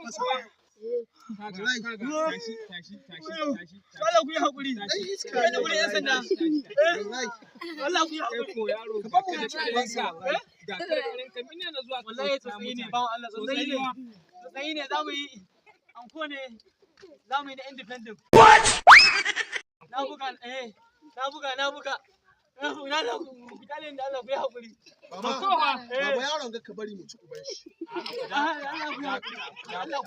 fasa. Kaga, kaga, tashi, tashi, tashi, tashi. Allah, ku yi hakuri. Dan iska Kai ne da wurin 'yan sanda. wallahi. Wallahi. Allah, ku yi Kai hakuri. ko yaro, Ka ga bamu ka mu da ci ubansa ƙarfinka, wallahi. ga ka da ƙarfinka, mene na zuwa ka Wallahi ɗauka tsotsayi ne, mutane? bawan Allah, tsotsayi ne. Tsotsayi ma. Tsotsayi ne. Za mu yi anko ne, za mu yi na independent. Na buga, eh, na buga, na buga. Na buga, na ku kyale ni da Allah, ku yi hakuri. Baba, Anko fa. baba, yaron ga ka bari mu ci uban shi. Ah, Allah, ku yi hakuri. Allah.